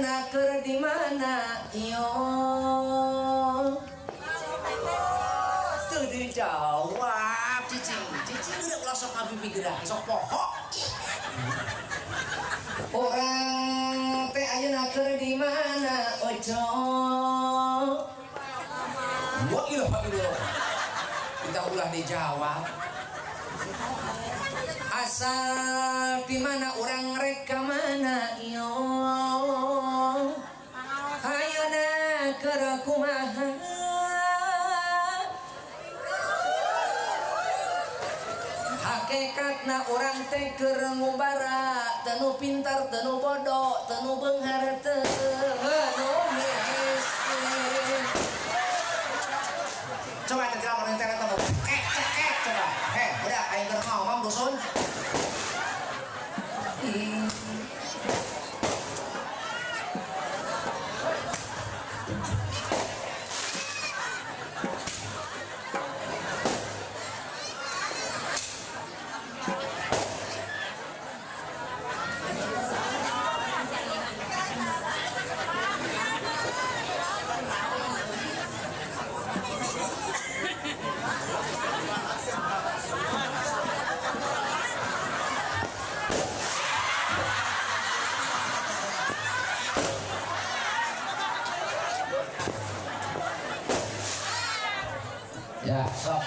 ayeuna keur di mana iyo? Teu dijawab cicing. Cicing udah ulah sok ngabibi geura, sok poho. Urang teh ayeuna keur di mana ojo? Wa ilaha illallah. Kita ulah dijawab. Asal di mana orang rek ka mana iyo? Ayeuna keur kumaha? Hakikatna urang teh keur ngumbara, teu nu pintar, teu nu bodoh, teu nu beunghar, teu nu miskin. Coba teh lamun internet mah cek coba. Heh, udah aing keur ngomong dusun. Ya, sok.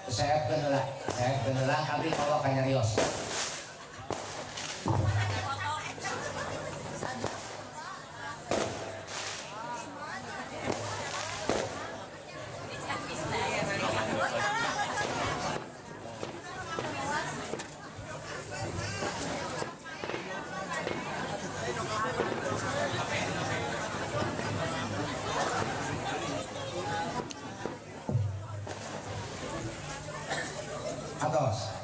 Saya kenalah, tapi kalau kanyarios. Atos.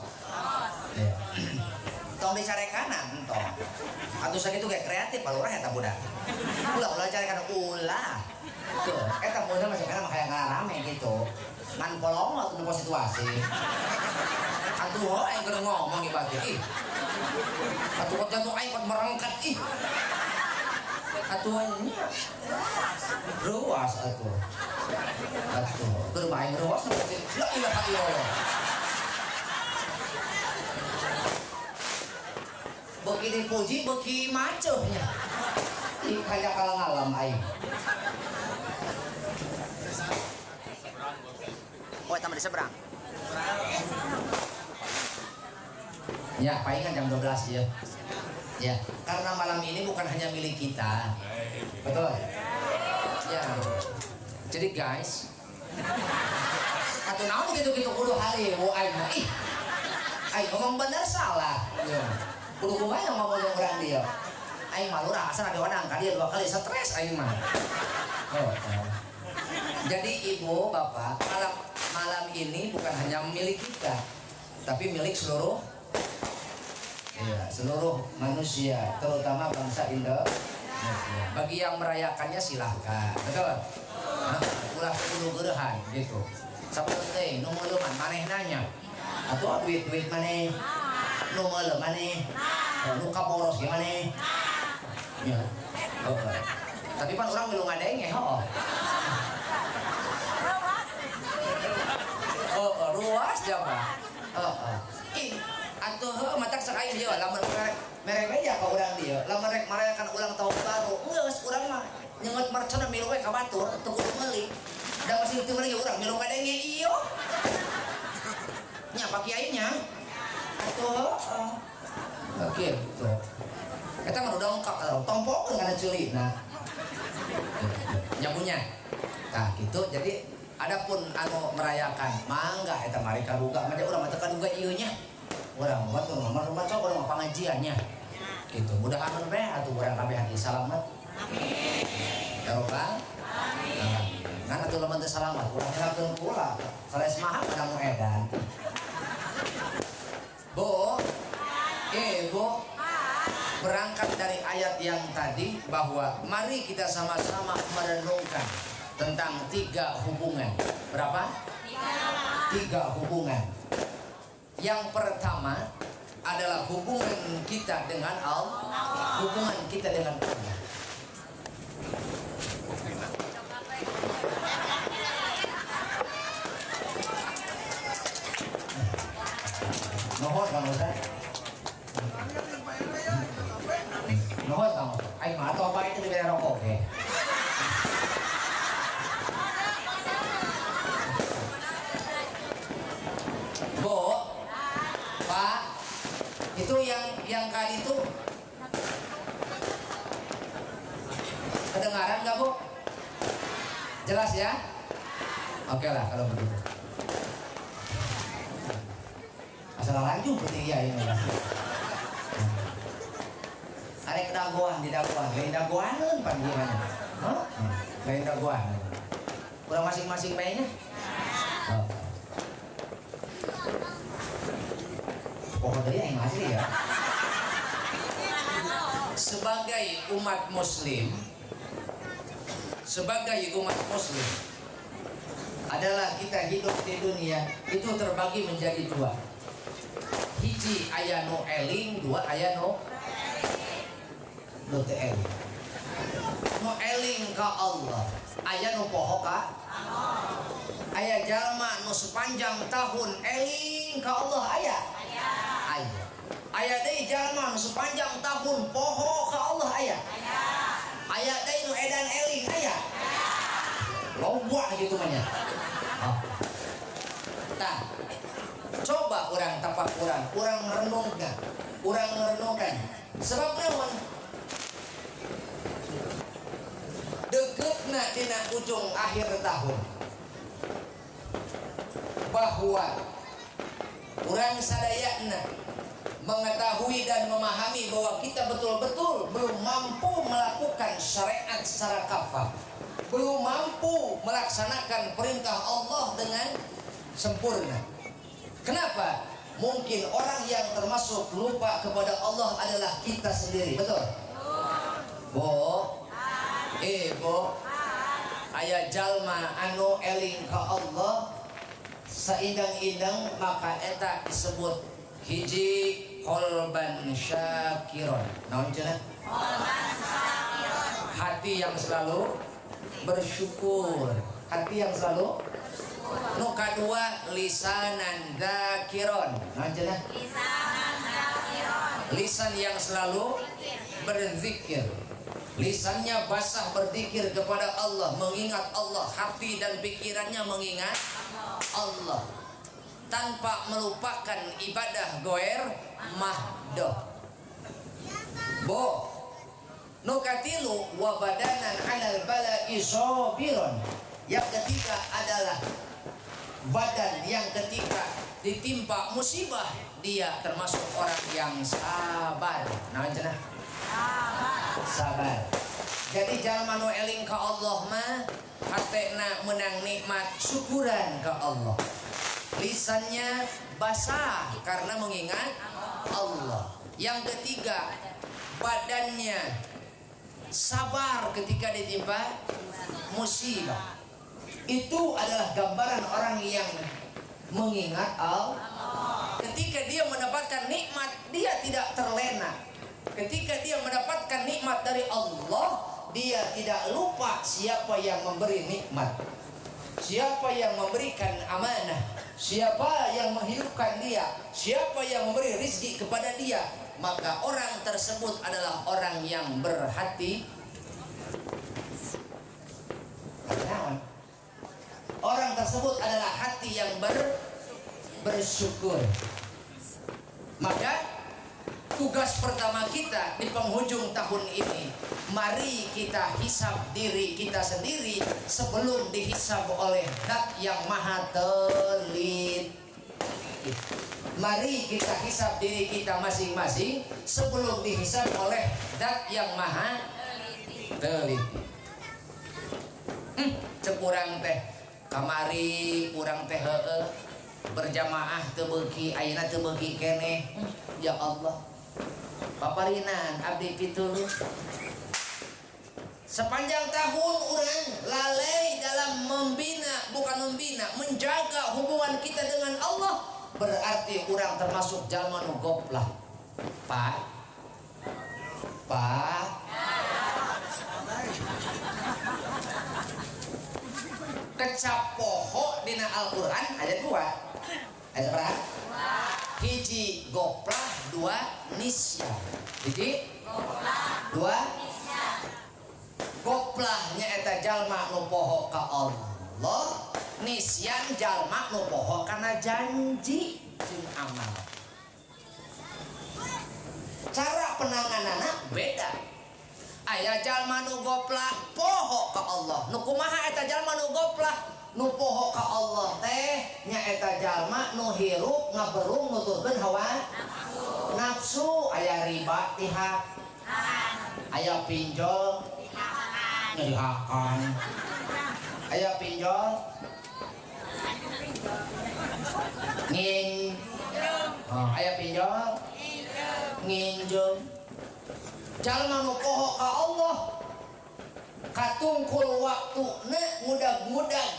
Ya. Tong dicarekanan tong. Atuh sakitu ge kreatif palurah eta budak. Ulah carekan ulah. Tuh, eta budak mah sekarang mah kayak rame gitu. Ngan polong atuh nempo situasi. Atuh ho aing keur ngomong di batur ih. Atuh kot jatuh aing kot merengket ih. Atuh nya. Ruas atuh. Atuh keur bae ruas la ilaha illallah. Beki dipuji, beki macuhnya. Ih, kayak kalau ngalam aing. Oh, tambah di seberang. Ya, palingan jam 12 ya. Ya, karena malam ini bukan hanya milik kita. Betul? Ya. Jadi guys, atau naon gitu-gitu kudu hari wo aing mah ih. Aing ngomong bener salah. Ya. Kudu kumaha yang ngomong jeung urang dieu. Aing mah lurah asal diwadang ka dieu 2 kali stres aing mah. Oh, oh. Jadi ibu, bapak, malam ini bukan hanya milik kita, tapi milik seluruh ya, seluruh manusia, terutama bangsa Indonesia. Bagi yang merayakannya silahkan, betul? Nah, ulah kudu geureuhan gitu. Saperteuing nu meuleuman maneh nanya. Atuh duit-duit maneh. Nu meuleuh maneh. Nu kaboros ge maneh. Ya. Heeh. Tapi pan urang milu ngadenge heuh. Heeh, ruas jaba. Heeh. Ih, atuh heuh matak sok aing ieu lamun mere meja ka urang dieu. Lamun rek marayakan ulang tahun baru, geus urang mah nyeungeut mercon milu we ka batur, teu kudu meuli. Da masih teu meuli urang milu ngadenge ieu. Nya Pak Kiai nya. Atuh heeh. Gitu. Eta mah udah lengkap tompokeun kana ceulina. Nyabunya. Tah gitu. Jadi adapun anu merayakan mangga eta mari kaduga mah urang mah teu kaduga ieu nya. Urang mah teu ngomong mah sok urang mah pangajiannya. Gitu. Mudahan we atuh urang kabeh hati salamet. Amin. Ya robbal alamin. Ngan atuh lamun teu salamet urang hilangkeun pula. Sales maha kana nu edan. Bu, Ibu, berangkat dari ayat yang tadi bahwa mari kita sama-sama merenungkan tentang 3 hubungan. Berapa? 3 hubungan. Yang pertama, adalah hubungan kita dengan Allah, hubungan kita dengan Allah. Nuhun Kang Ustaz. Nuhun Kang Ustaz. Aing mah atuh bae teu dibere rokok ge. Bu, Pak, itu yang kali itu kedengaran nggak, Bu? Jelas ya? Oke lah kalau begitu. Asal lanjut berarti ya ini. Ada kedagoan di dagoan, lain dagoaneun panggilannya. Hah? Lain dagoan. Kurang masing-masing mainnya? Oh. Pokoknya yang asli ya. Sebagai umat muslim, sebagai umat muslim adalah kita hidup di dunia itu terbagi menjadi dua. Hiji aya nu eling, dua aya nu teu eling. Nu eling ka Allah, aya nu poho ka Allah. Aya jalma nu sepanjang tahun eling ka Allah aya. Aya. Aya deui jalma nu sepanjang tahun poho ka Allah aya. Aya deui nu edan eling aya. Loba gitu mah nya. Oh. Tah. Coba urang tafakuran, urang merenungkan, urang merenungkan. Sebab naon? Deketna dina ujung akhir tahun. Bahwa urang sadayana mengetahui dan memahami bahwa kita betul-betul belum mampu melakukan syariat secara kafah, belum mampu melaksanakan perintah Allah dengan sempurna. Kenapa? Mungkin orang yang termasuk lupa kepada Allah adalah kita sendiri, betul? Bo, bo, aya jalma anu eling ka Allah saindang-indang maka eta disebut hiji qalban syakiron. Naon cenah? Qalban syakiron. Hati yang selalu bersyukur, hati yang selalu. Nu kadua lisanan dzakiron. Naon cenah? Lisanan dzakiron. Lisan yang selalu berzikir. Lisannya basah berzikir kepada Allah, mengingat Allah, hati dan pikirannya mengingat Allah, tanpa melupakan ibadah goer mahdoh. Bo nu katilu wa badanan alal bala'i sabiron. Yang ketiga adalah badan yang ketika ditimpa musibah dia termasuk orang yang sabar. Naon cenah? Sabar. Jadi jalma nu eling ka Allah mah hatena menang nikmat syukuran ka Allah. Lisannya basah karena mengingat Allah. Yang ketiga, badannya sabar ketika ditimpa musibah. Itu adalah gambaran orang yang mengingat Allah. Ketika dia mendapatkan nikmat, dia tidak terlena. Ketika dia mendapatkan nikmat dari Allah, dia tidak lupa siapa yang memberi nikmat, siapa yang memberikan amanah, siapa yang menghidupkan dia, siapa yang memberi rizki kepada dia. Maka orang tersebut adalah orang yang berhati. Orang tersebut adalah hati yang bersyukur. Maka tugas pertama kita di penghujung tahun ini, mari kita hisab diri kita sendiri sebelum dihisab oleh Zat yang Maha Teliti. Mari kita hisab diri kita masing-masing sebelum dihisab oleh Zat yang Maha Teliti. Cek urang teh kamari urang teh heueuh berjamaah teu beuki, ayeuna teu beuki keneh. Ya Allah. Paparinan abdi pitulung. Sepanjang tahun orang lalai dalam membina, bukan membina, menjaga hubungan kita dengan Allah. berarti urang termasuk jalma nu goplah. Pak, Pak, kecap poho dina Al-Quran ada dua. Ada berapa? Hiji goplah, dua nisyan. Hiji goplah, dua nisyan. Goplahnya eta jalma nu poho ka Allah, nisyan jalma nu poho kana janji jeung amal. Cara penangananna beda. Aya jalma nu goplah poho ka Allah. Nu kumaha eta jalma nu goplah? Nu poho ka Allah teh nyaeta jalma nu hirup ngaberung nuturkeun hawa nafsu. Aya riba tihak, aya pinjol dihakan, aya pinjol ngin, aya pinjol nginjem. Jalma nu poho ka Allah katungkul waktuna ngudag-ngudag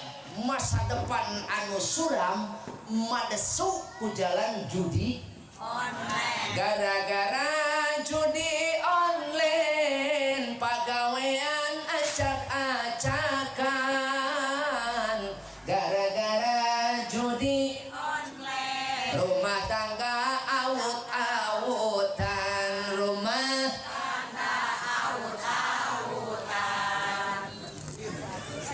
masa depan anu suram madesu ku jalan judi online. Gara-gara judi online pagawean acak-acakan, gara-gara judi online rumah tangga awut-awutan, rumah tangga awut-awutan.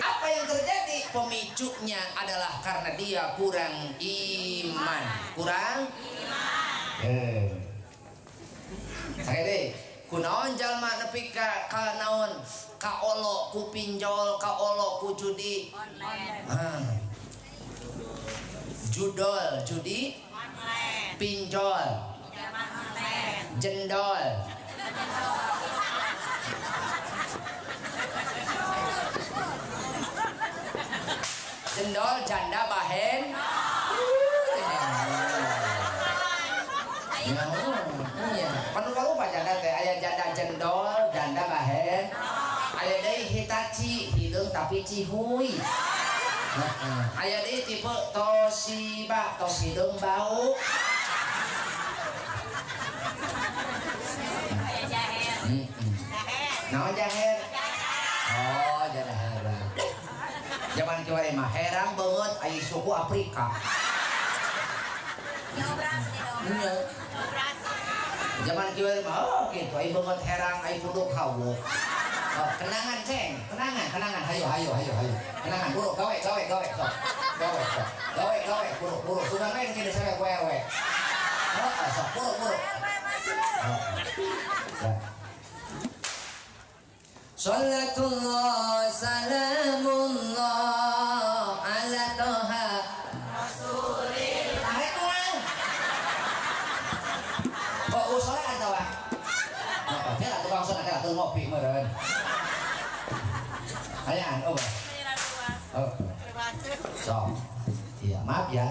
Apa yang terjadi? Pemicunya adalah karena dia kurang iman. Kurang iman. Saya deh, kunaon jalma nepi ka naon? Kaolo ku pinjol, kaolo ku judi online. Judol, judi online. Pinjol, online. Jendol. Jendol janda bahen. Ya, panupa-rupa janda teh aya janda jendol, janda bahen. Aya deui Hitachi, hideung tapi cihuy. Aya deui tipe Toshiba, tos hideung bau. Aya jaher. Naon jaher? Oh, janda herang. Zaman kiwari mah herang beungeut aya suku Afrika. Iya. Zaman kiwari mah oh gitu, aya beungeut herang aya punduk hawo. Oh, kenangan ceng, kenangan, kenangan, hayo, hayo, hayo, hayo. Kenangan, buru, gawe, gawe, gawe, sok. Gawe, sok. Gawe, gawe, buru, buru. Sugan we di sini ku RW. Oh, sok, buru, buru. Oh. Salatullah, salamullah ala Toha Rasulillah. Arek tuang. Kok usoleh atawa? Heeh, kela tukang sunah kela teu ngopi meureun. Ayaan, oh. Oh. So. Iya, maaf ya.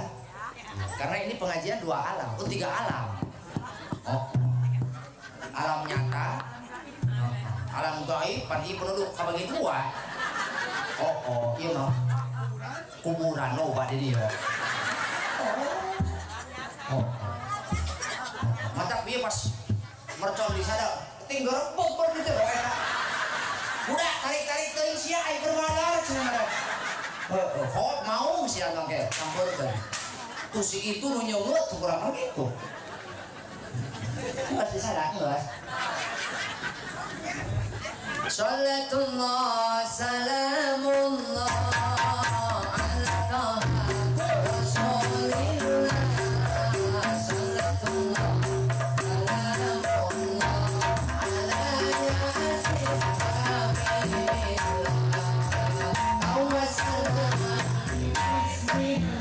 Karena ini pengajian dua alam, oh tiga alam. Oh. Alam nyata, alam gaib, pan ieu penduduk kabagi dua. Oh, oh, iya mah. Kuburan loba di dieu. Oh. Oh. Mata pieu pas mercon di sada, tinggal rebok ber ditu eta. Budak tarik-tarik teuing sia ai keur madar cenah mah. Heeh, hot mau sia tong ke campurkeun. Tuh si itu nu nyeungeut kurang gitu. Geus di sada geus. Salatullah, salamullah ala Toha Rasulillah. Salatullah, salamullah ala Yasin Habibillah. Tawassalna Rasulillah.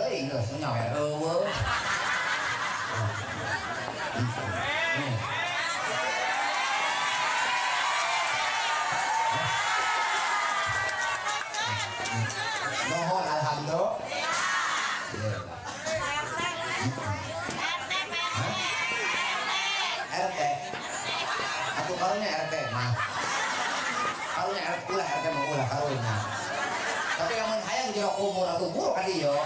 teuing geus nyawe eueuh. Mohon alhamdulillah. RT. Aku karunya RT mah. Karunya RT ulah RT mah ulah karunya. Tapi lamun hayang jero kubur atuh buru ka dieu.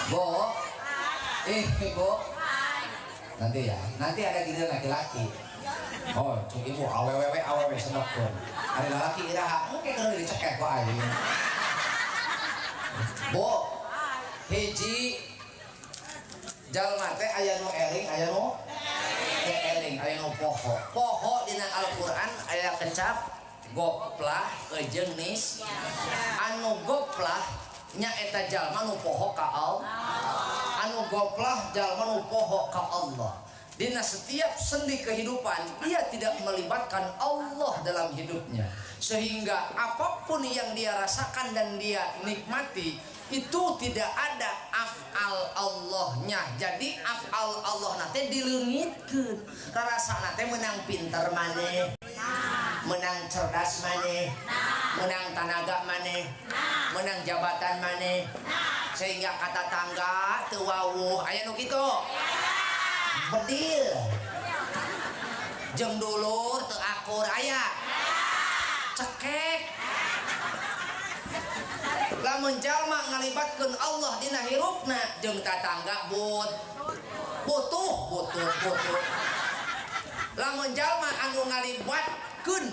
Bo. Bo. Nanti ya, nanti ada giliran laki-laki. Oh, cuk ibu awewe awewe senokkeun. Ari lalaki iraha engke kudu dicekek ku aing. Bo. Hiji jalma teh aya nu eling, aya nu teu eling, aya nu poho. Poho dina Al-Qur'an aya kecap goplah jeung nis. Anu goplah nya eta jalma nu poho ka Allah. Anu goplah jalma nu poho ka Allah. Dina setiap sendi kehidupan dia tidak melibatkan Allah dalam hidupnya. Sehingga apapun yang dia rasakan dan dia nikmati itu tidak ada af'al Allahnya. Jadi af'al Allah nate dileungitkeun. Rarasana teh menang pinter maneh, menang cerdas maneh, menang tanaga maneh, menang jabatan maneh. Sehingga kata tangga teu wawuh aya nu kitu. Bedil jeung dulur teu akur aya. Cekek. Lamun jalma ngalibatkeun Allah dina hirupna jeung tatangga butuh butuh butuh. Lamun jalma anu ngalibatkeun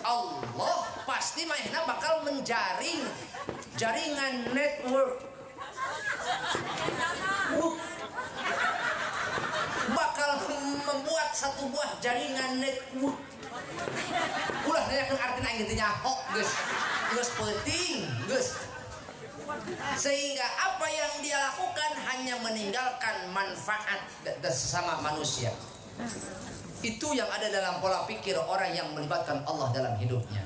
Allah pasti manehna bakal menjaring jaringan network. Bakal membuat satu buah jaringan network. Ulah nanyakeun artina aing teh nyaho geus. Geus peuting geus. Sehingga apa yang dia lakukan hanya meninggalkan manfaat sesama manusia. Itu yang ada dalam pola pikir orang yang melibatkan Allah dalam hidupnya.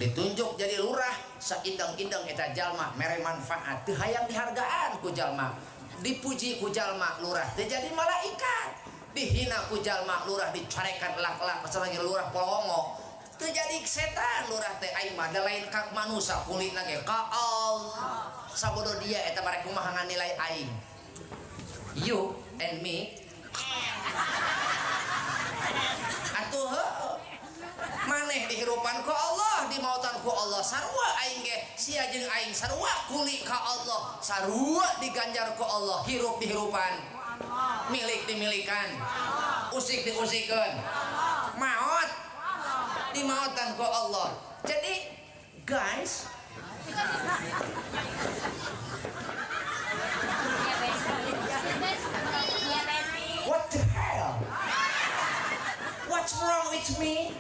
Ditunjuk jadi lurah, saindang-indang eta jalma mere manfaat, teu hayang dihargaan ku jalma. Dipuji ku jalma lurah teu jadi malaikat. Dihina ku jalma lurah dicarekan elak-elak pasal lagi lurah polongo. Teu jadi setan lurah teh aing mah da lain ka manusa kulitna ge ka Allah. Sabodo dia eta barek kumaha nganilai aing. You and me. Atuh heuh. Maneh dihirupan ku Allah, dimautan ku Allah, sarua aing ge sia jeung aing sarua kuli ka Allah, sarua diganjar ku Allah, hirup dihirupan, milik dimilikan, usik diusikeun, maot dimautan ku Allah. Jadi guys, what the hell? What's wrong with me?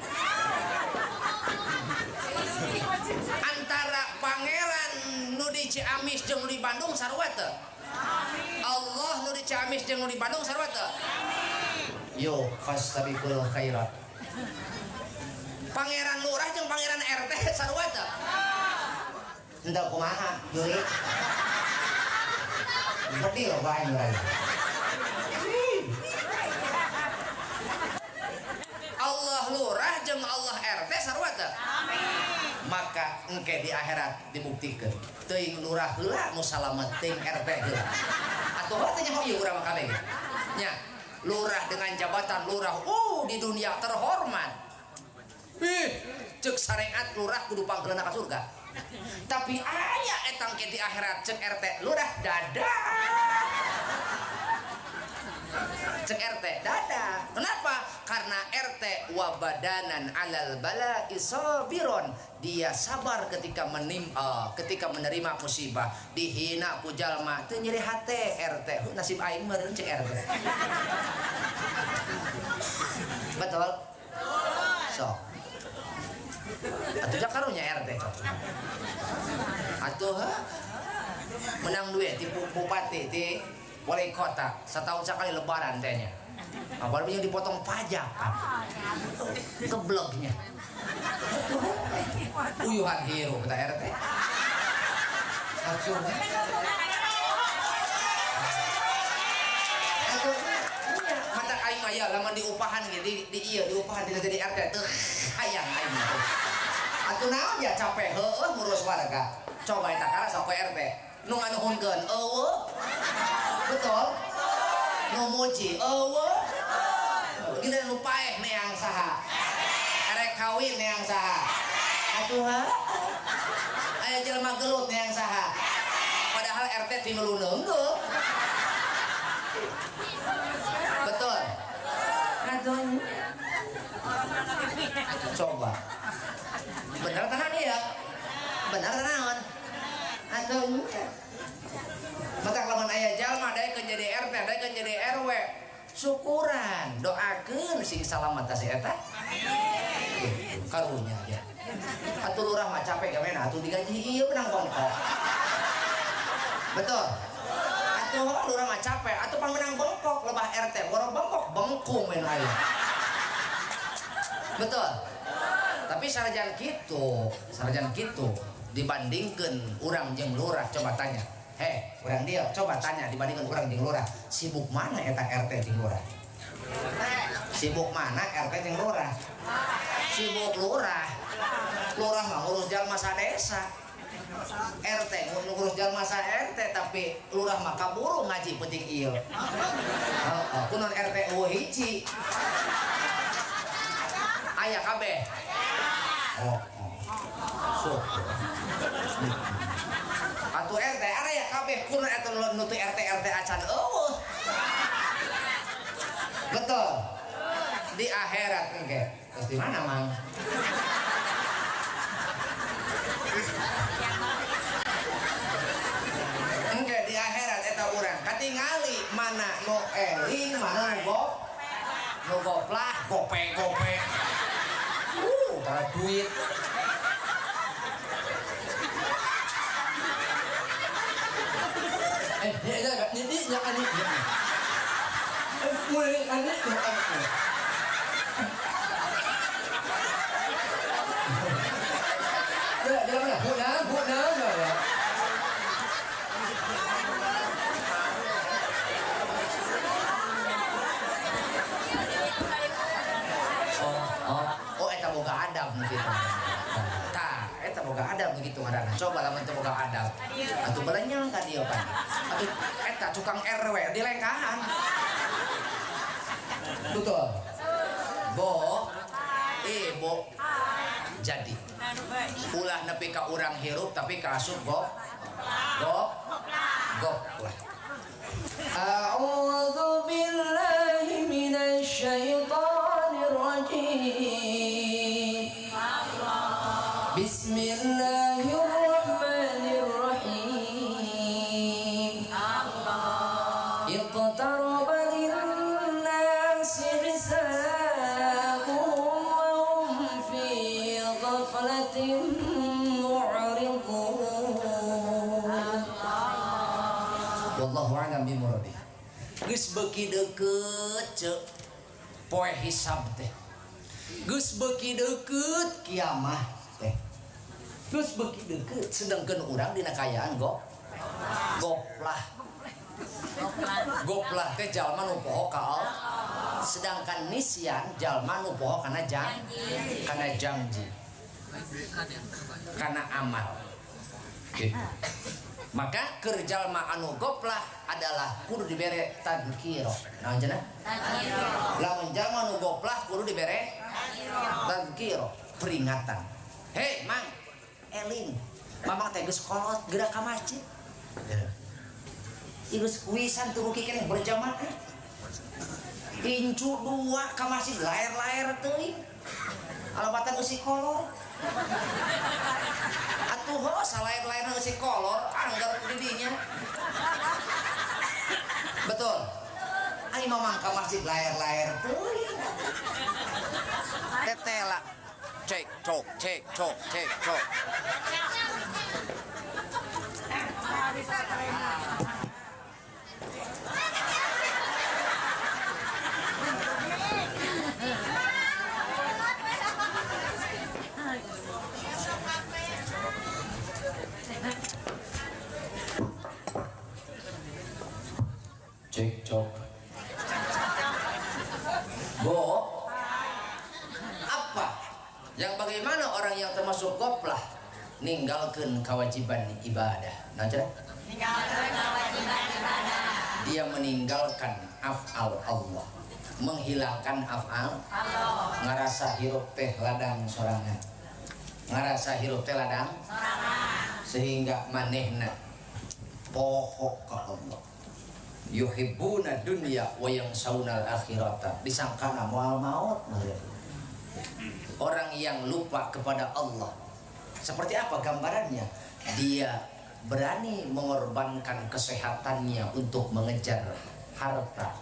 Antara pangeran nu di Ciamis jeung nu di Bandung sarua teu? Allah nu di Ciamis jeung nu di Bandung sarua teu? Yo, fastabiqul khairat. Pangeran lurah jeung pangeran RT sarua teu? Henteu kumaha, Juri? Bedil bae lurah. Allah lurah jeung Allah RT sarua teu? Maka engke di akhirat dibuktikan teuing lurah heula nu salamet, teuing RT heula. Atuh heuh teh nyaho ieu urang mah kabeh nya. Lurah dengan jabatan lurah, di dunia terhormat. Ih, ceuk syariat lurah kudu pangkeulna ka surga. Tapi aya eta engke di akhirat ceuk RT lurah dadah. Cek RT dadah. Kenapa? Karena RT wabadanan alal bala isobiron. Dia sabar ketika ketika menerima musibah, dihina ku jalma, teu nyeri hate RT. Nasib aing meureun cek RT. Betul? Sok. Atuh karunya RT. Atuh menang duit ti bupati ti wali kota setahun sekali lebaran tehnya. Apalagi yang dipotong pajak kan. Kebloknya. Uyuhan hirup kata RT. Atuh. Atuh nya mata aing mah ya lamun diupahan ge di ieu diupahan dina jadi RT teu hayang aing mah. Atuh naon ya capek heueuh ngurus warga. Coba eta karasa ku RT. Nu nganuhunkeun eueuh. Betul? Nu muji eueuh. Gila nu paeh neang saha? Erek kawin neang saha? Atuh ha? Aya jelema gelut neang saha? Padahal RT ti nu neunggeuk. Betul? Atuh. Coba. Bener tenan ya? Bener tenan. Atuh. Matak lamun aya jalma daekeun jadi RT, daekeun jadi RW. Syukuran, doakeun sing salamet ta si eta. Amin. Karunya ya. Atuh lurah mah capek gawe atuh digaji ieu menang bongkok. Betul. Atuh lurah mah capek, atuh pang menang bongkok lebah RT, borong bongkok bengkung main aing. Betul. Tapi sarajan kitu dibandingkeun urang jeung lurah coba tanya. Heh, urang dia coba tanya dibandingkan urang jeung lurah, sibuk mana eta RT jeung lurah? Sibuk mana RT jeung lurah? Sibuk lurah. Lurah mah ngurus jalma sadesa. RT ngurus jalma sa RT tapi lurah mah kaburu ngaji penting ieu. Heeh, kunaon RT eueuh hiji. Aya kabeh. Oh. Syukur. Atuh RT aya kabeh kunaon eta nu teu RT RT acan eueuh. Betul. Di akhirat engke. Terus di mana, Mang? Engke di akhirat eta urang katingali mana nu eling, mana nu gop. Nu goplah, gope-gope. Tara duit. Oh, eta boga adab nu kitu. Tah, eta boga adab nu kitu ngaranna. Coba lamun teu boga adab. Atuh belenyang ka dieu pan. Atuh eta tukang RW dilengkahan. Betul. Bo, ibu. Jadi ulah nepi ka urang hirup tapi ka asup gop. Gop. Gop lah. A'udzu billahi minasy syaithanir rajim. Bismillahirrahmanirrahim. Iqtaraba lin-nasi hisabuhum wa hum fi ghaflatin mu'ridun. Wallahu a'lam bimuradi. Geus beuki deukeut ceuk poe hisab teh. Geus beuki deukeut kiamah teh. Geus beuki deukeut sedangkeun urang dina kaayaan goplah. Goplah teh jalma nu poho ka Allah. Sedangkan nisyan jalma nu poho kana kana janji. Kana amal. Gitu. Maka keur jalma anu goplah adalah kudu dibere tadkiro. Naon cenah? Tadkiro. Lamun jalma anu goplah kudu dibere tadkiro, peringatan. Hei, Mang, eling. Mamang teh geus kolot geura ka masjid. Ieu geus kuisan turu keneh berjamaah. Incu dua ka masjid laer-laer teuing. Alabatan eusi kolor. Atuh ho salaer-laerna eusi kolor anggar di dinya. Betul. Ai mamang ka masjid laer-laer teuing. Tetela. Cek cok cek cok cek cok. Cekcok. Bo, apa? Yang bagaimana orang yang termasuk goflah ninggalkan kewajiban ibadah. Nah, Ninggalkan kewajiban ibadah. Dia meninggalkan af'al Allah, menghilangkan af'al Allah. Ngarasa hirup teh ladang sorangan. Ngarasa hirup teh ladang sorangan. Sehingga manehna poho ka Allah. Yuhibbuna dunya wa yansaunal akhirata. Disangkana moal maut. Orang yang lupa kepada Allah. Seperti apa gambarannya? Dia berani mengorbankan kesehatannya untuk mengejar harta,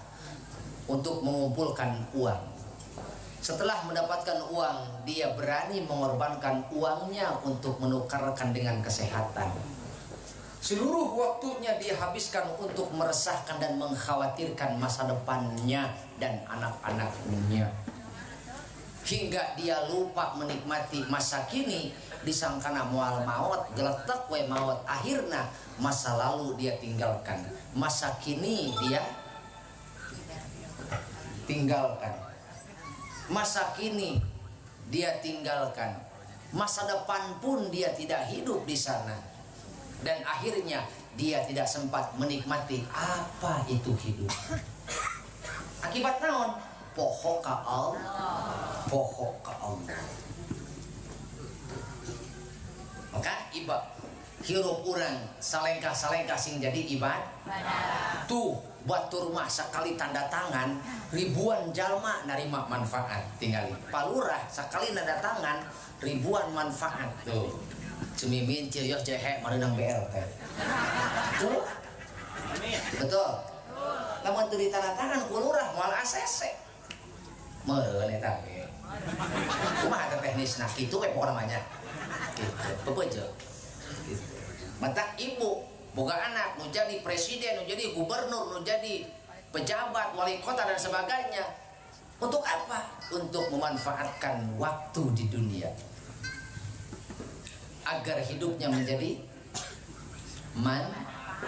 untuk mengumpulkan uang. Setelah mendapatkan uang, dia berani mengorbankan uangnya untuk menukarkan dengan kesehatan. Seluruh waktunya dia habiskan untuk meresahkan dan mengkhawatirkan masa depannya dan anak-anaknya. Hingga dia lupa menikmati masa kini, disangkana moal maot, geletek we maot. Akhirnya masa lalu dia tinggalkan, masa kini dia tinggalkan, masa kini dia tinggalkan, masa depan pun dia tidak hidup di sana. Dan akhirnya dia tidak sempat menikmati apa itu hidup. Akibat naon? Poho ka Allah, poho ka Allah. Maka iba hirup urang salengkah-salengkah sing jadi ibad. Tuh batur mah sekali tanda tangan ribuan jalma narima manfaat tinggali. Palurah sekali tanda tangan ribuan manfaat tuh. Cemimin cirios cehe mareunang BLT. Tuh. Betul. Lamun teu ditanda tangan ku lurah moal ACC. Meureun eta ge. Kumaha teh teknisna kitu we pokona mah nya. Gitu. Pepeje. Gitu. Matak ibu boga anak nu jadi presiden, nu jadi gubernur, nu jadi pejabat, wali kota dan sebagainya. Untuk apa? Untuk memanfaatkan waktu di dunia agar hidupnya menjadi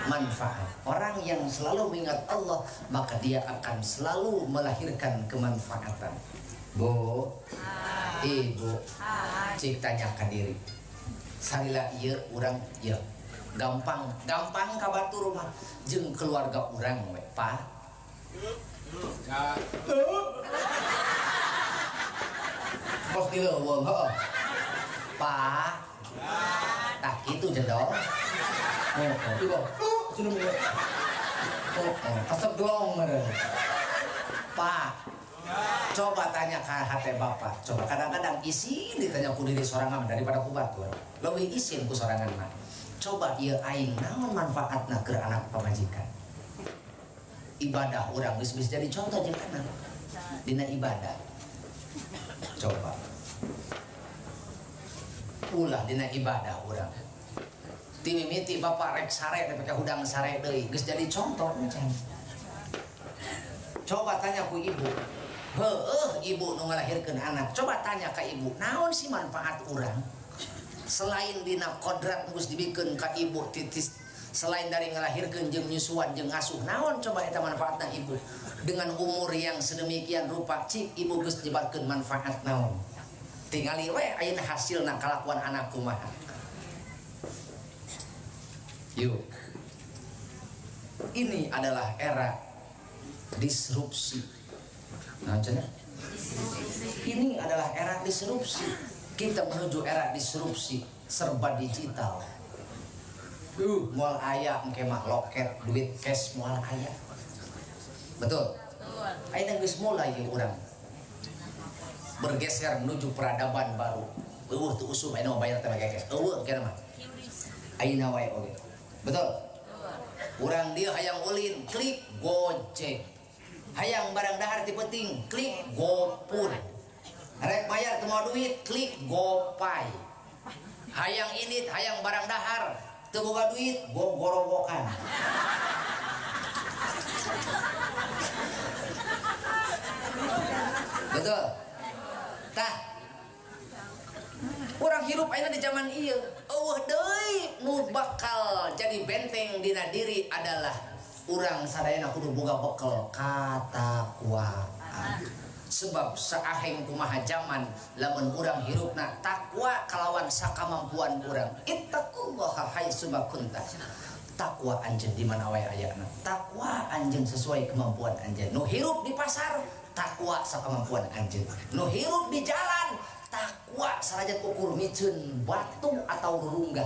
manfaat. Orang yang selalu mengingat Allah, maka dia akan selalu melahirkan kemanfaatan. Bu, ibu, cik tanyakan diri. Salila ieu urang ieu. Gampang, gampang ka batur mah jeung keluarga urang we, Pak. Bos di leuweung heuh. Pak. Tah kitu jendol. Oh, ibu. Cenah ieu. Oh, kasep glong meureun. Pak. Coba tanya ke hati bapak. Coba kadang-kadang isin ditanya ku diri sorangan daripada ku batur. Leuwih isin ku sorangan mah. Coba ieu aing naon manfaatna keur anak pamajikan. Ibadah urang geus bisa jadi contoh jeung anak. Dina ibadah. Coba. Ulah dina ibadah urang. Ti mimiti bapak rek sare teh ka hudang sare deui geus jadi contoh encan. Coba tanya ku ibu. Heueuh ibu nu ngalahirkeun anak. Coba tanya ka ibu, naon sih manfaat urang? Selain dina kodrat geus dibikeun ka ibu titis, selain dari ngalahirkeun jeung nyusuan jeung ngasuh, naon coba eta manfaatna ibu? Dengan umur yang sedemikian rupa, cik ibu geus nyebarkeun manfaat naon? Tingali we ayeuna hasilna kalakuan anak kumaha. Yuk. Ini adalah era disrupsi. Nah, cenah. Ini adalah era disrupsi. Kita menuju era disrupsi serba digital. Moal aya engke mah loket, duit cash moal aya. Betul? Ayeuna geus mulai ieu urang bergeser menuju peradaban baru. Eueuh teu usum ayeuna mah bayar teh make cash. Eueuh engke mah. Ayeuna wae oge. Betul? Urang dieu hayang ulin, klik Gojek. Hayang barang dahar ti penting, klik GoFood. Rek bayar teu mawa duit, klik GoPay. Hayang init, hayang barang dahar, teu boga duit, gogorowokan. Betul? Tah. Urang hirup ayeuna di zaman ieu, eueuh deui nu bakal jadi benteng dina diri adalah Urang sadayana kudu boga bekel katakwaan. Sebab saaheng kumaha zaman, lamun urang hirupna takwa kalawan sakamampuan urang. Ittaqullaha haitsuma kunta. Takwa anjeun di mana wae ayana. Takwa anjeun sesuai kemampuan anjeun. Nu hirup di pasar, takwa sakamampuan anjeun. Nu hirup di jalan, takwa sanajan ukur miceun batu atau rurungga.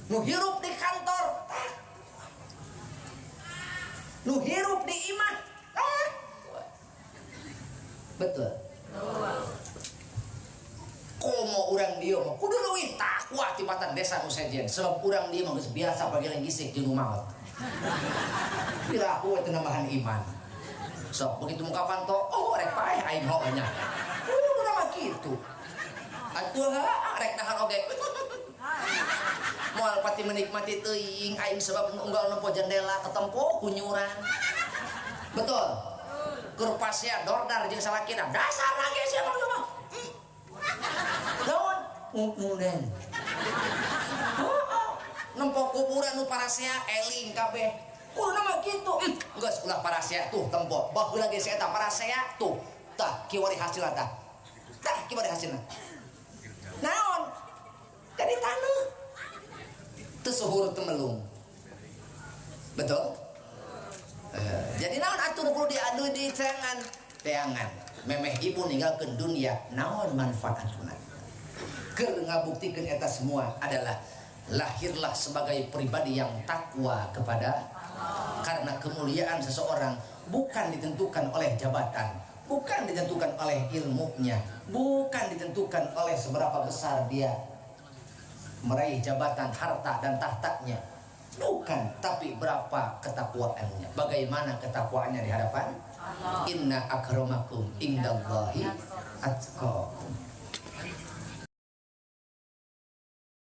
Nu hirup di kantor, takwa. Nu hirup di imah, takwa. Betul. Komo urang dieu mah kudu leuwih takwa tibatan desa nu sejen, sebab urang dieu mah geus biasa pageleng gisik jeung nu maot. Piraku teu nambahan iman. Sok begitu muka panto, oh rek paeh aing hooh nya. Kudu mah kitu. Atuh rek dahar oge. Moal pati menikmati teuing aing sebab unggal nempo jendela ketempo kunyuran. Betul. Keur pasea dordar jeung salakina dasar lagi sia mah mah. Naon? Ngumunan. Nempo kuburan nu parasea eling kabeh. Kuduna mah kitu. Geus ulah parasea tuh tempo. Baheula ge si eta parasea tuh. Tah kiwari hasilna tah. Tah kiwari hasilna. Naon? Jadi taneuh. Teu suhur teu melung. Betul? Jadi naon atuh nu kudu diadu di teangan? Teangan. Memeh ibu ninggalkeun dunia, naon manfaatna? Keur ngabuktikeun eta semua adalah lahirlah sebagai pribadi yang takwa kepada Allah. Karena kemuliaan seseorang bukan ditentukan oleh jabatan, bukan ditentukan oleh ilmunya, bukan ditentukan oleh seberapa besar dia meraih jabatan, harta dan tahtanya. Bukan, tapi berapa ketakwaannya. Bagaimana ketakwaannya di hadapan Allah. Inna akramakum indallahi atqakum.